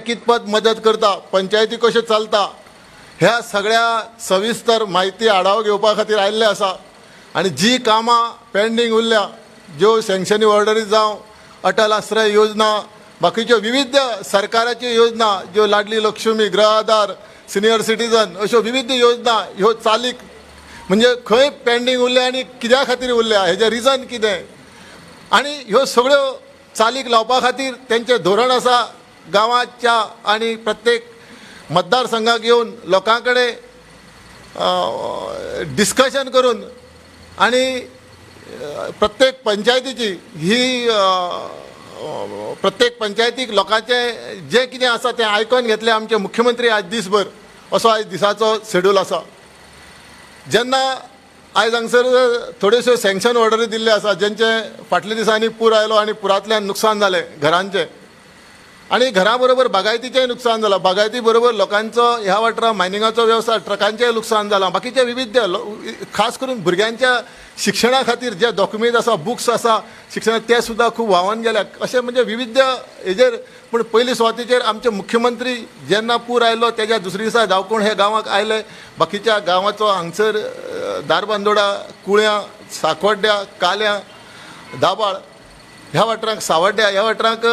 कितपत मदत करता, पंचायती कश्यो चलता, ह्या सगळ्या सविस्तर म्हायती आढावो घेवपा खातीर आयिल्ले आसा. आनी जी कामां पेंडींग उरल्या, ज्यो सँक्शनी ऑर्डरी जावं, अटल आश्रय योजना, बाकीच्यो विविध सरकाराच्यो योजना, ज्यो लाडली लक्ष्मी, गृह आधार, सिनियर सिटीजन, अश्यो विविध योजना ह्यो चालीक म्हणजे खंय पेंडींग उरल्या आनी कित्या खातीर उरल्या, हेजें रिजन कितें, आनी ह्यो सगळ्यो चालीक लावपा खातीर तेंचें धोरण आसा. गांवाच्या आनी प्रत्येक मतदारसंघाक येवन लोकां कडेन डिस्कशन करून आनी प्रत्येक पंचायतीची ही प्रत्येक पंचायतीक लोकांचें जें कितें आसा तें आयकोन घेतलें आमचे मुख्यमंत्री आयज दीसभर. असो आयज दिसाचो शेड्यूल आसा. जेन्ना आयज हांगसर थोड्योश्यो सँक्शन ऑर्डरी दिल्ल्यो आसा, जेंचे फाटल्या दिसांनी पूर आयलो आनी पुरांतल्यान नुकसान जालें घरांचें आनी घरा बरोबर बागायतीचेंय नुकसान जालां, बागायती बरोबर लोकांचो ह्या वाठारांत मायनिंगाचो वेवसाय, ट्रकांचेंय लुकसाण जालां, बाकीचे विविध, खास करून भुरग्यांच्या शिक्षणा खातीर जे डॉक्युमेंट आसा, बुक्स आसा शिक्षणाक, ते सुद्दां खूब व्हांवन गेल्या. अशें म्हणजे विविध हेजेर, पूण पयली सुवातेचेर आमचे मुख्यमंत्री जेन्ना पूर आयलो तेज्या दुसऱ्या दिसा दावकोण हे गांवाक आयले. बाकीच्या गांवाचो हांगसर धारबांदोडा, कुळ्यां, साकोड्ड्या, काल्यां, दाबाळ ह्या वाठारांक, सावड्ड्या ह्या वाठारांक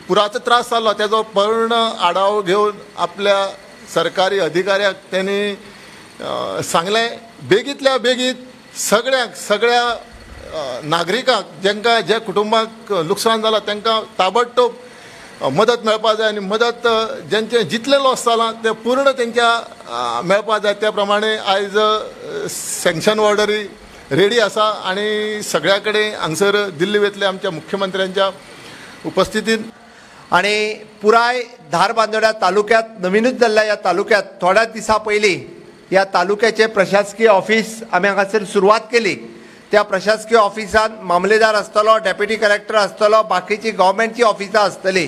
पुराचो त्रास जालो, तेजो पूर्ण आढावो घेवन आपल्या सरकारी अधिकाऱ्याक तेणी सांगलें, बेगींतल्या बेगीन सगळ्यांक, सगळ्या नागरिकांक, जेंकां जे कुटुंबाक लुकसाण जालां तांकां ताबडतोब मदत मेळपा जाय आनी मदत जेंचें जितलें लॉस जालां तें पूर्ण तेंच्या मेळपा जाय. त्या प्रमाणे आयज सँक्शन ऑर्डरी रेडी आसा आनी सगळ्या कडेन हांगसर दिल्ली वयतले आमच्या मुख्यमंत्र्यांच्या उपस्थितीन. आनी पुराय धारबांदोड्या तालुक्यात, नवीनूच जाल्ल्या ह्या तालुक्यात, थोड्याच दिसां पयलीं ह्या तालुक्याचें प्रशासकीय ऑफिस आमी हांगासर सुरवात केली. त्या प्रशासकीय ऑफिसान मामलेदार आसतलो, डेप्युटी कलेक्टर आसतलो, बाकीची गव्हर्मेंटची ऑफिसां आसतली.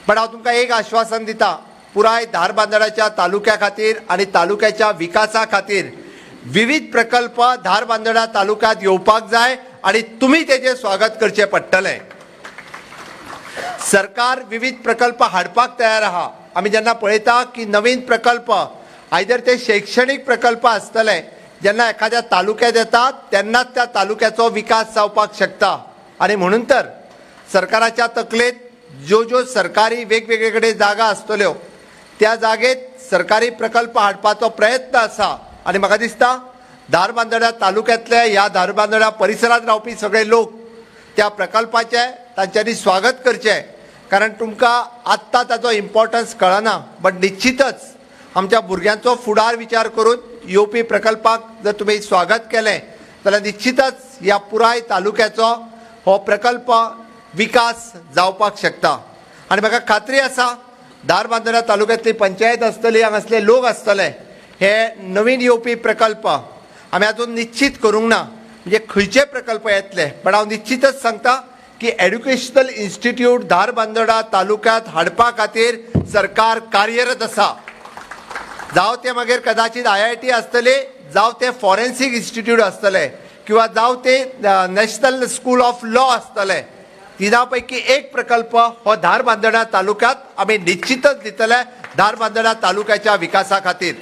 बट हांव तुमकां एक आश्वासन दिता, पुराय धारबांदोड्याच्या तालुक्या खातीर आनी तालुक्याच्या विकासा खातीर विविध प्रकल्प धारबांदोड्या तालुक्यात येवपाक जाय आनी तुमी तेजें स्वागत करचें पडटलें. सरकार विविध प्रकल्प हाडपाक तयार आहा. आमी जेन्ना पळयता की नवीन प्रकल्प, आयदर ते शैक्षणीक प्रकल्प आसतले, जेन्ना एखाद्या तालुक्यात येता तेन्नाच त्या तालुक्याचो विकास जावपाक शकता. आनी म्हणून तर सरकाराच्या तकलेंत ज्यो ज्यो सरकारी वेगवेगळे कडेन जागा आसतल्यो त्या जागेत सरकारी प्रकल्प हाडपाचो प्रयत्न आसा. आनी म्हाका दिसता धारबांदोड्या तालुक्यांतले, ह्या धारबांदोड्या परिसरांत रावपी सगळे लोक त्या प्रकल्पाचें तांच्यांनी स्वागत करचें, कारण तुमकां आत्तां ताचो इम्पॉर्टन्स कळना, बट निश्चितच आमच्या भुरग्यांचो फुडार विचार करून येवपी प्रकल्पाक जर तुमी स्वागत केलें जाल्यार निश्चितच ह्या पुराय तालुक्याचो हो प्रकल्प विकास जावपाक शकता. आनी म्हाका खात्री आसा, धारबांदोड्या तालुक्यांतली पंचायत आसतली, हांगासले लोक आसतले, हे नवीन येवपी प्रकल्प आमी आजून निश्चित करूंक ना म्हणजे खंयचे प्रकल्प येतले, बट हांव निश्चितच सांगता की एड्युकेशनल इन्स्टिट्यूट धारबांदोडा तालुक्यांत हाडपा खातीर सरकार कार्यरत आसा. जावं ते मागीर कदाचित IIT आसतले, जावं ते फॉरेन्सीक इन्स्टिट्यूट आसतले, किंवा जावं ते नॅशनल स्कूल ऑफ लॉ आसतले, तिना पैकी एक प्रकल्प हो धारबांदोडा तालुक्यात आमी निश्चितच दितले धारबांदोडा तालुक्याच्या विकासा खातीर.